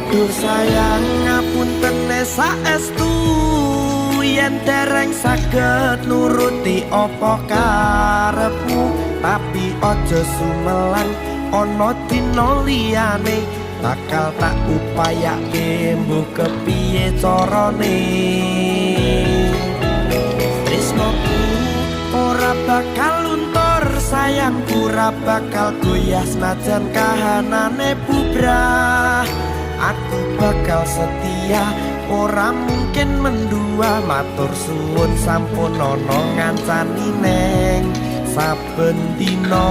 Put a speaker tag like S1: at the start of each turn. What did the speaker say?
S1: Duh sayang, ngapuntene saestu yen dereng saged nuruti apa karepmu, tapi aja sumelang, ana dina liyane bakal tak upayake mbuh kepiye carane. Tresnoku ora bakal luntur, sayangku ora bakal goyah, senajan kahanane bubrah. Aku bakal setia, ora mungkin mendua. Matur suwun sampun ana ngancani neng saben dina.